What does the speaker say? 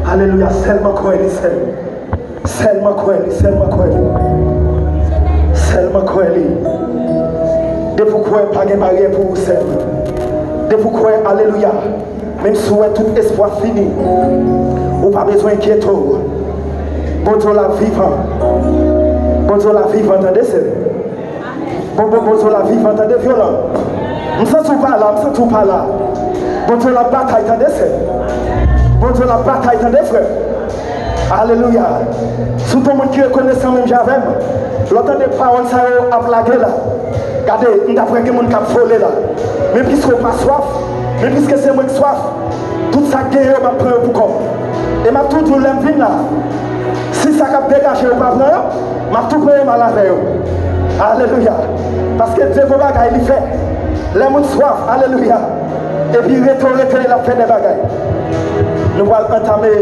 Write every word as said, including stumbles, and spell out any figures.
Alelouya, sèlman kwè li, sèl. Sèlman kwè li, sèlman kwè li. Sèlman kwè li. Depi w kwè, pa gen baryè pou ou, sèl. Depi w kwè, alelouya. Menm si w wè tout espwa fini, ou pa bezwen enkyete w. Bondye w la vivan. Bondye w la vivan, tande, sèl. Bon, bon, Bondye w la vivan, tande, vyolan. M santi w pa la, m santi w pa la. Bondye w la batay, tande, sè. Bondye w la batay, tande, frè. Alelouya. Si w te yon moun ki rekonesan menm jan avè m, lè w tande pawòl sa yo ap lage la, gade, m ta kwè gen moun k ap vole la. Men piske w pa swaf, men piske se mwen k swaf, tout sa k gen yo, m ap pran yo pou kò m. E m ap tou di w, lè m vin la, si sa k ap degaje yo pa pran yo, m ap tou pran yo, m al avè yo. Alelouya. Paske Dye gon bagay li fè. Lè moun swaf, alelouya. Epi rete w rete, l ap fè de bagay. Nou pral antame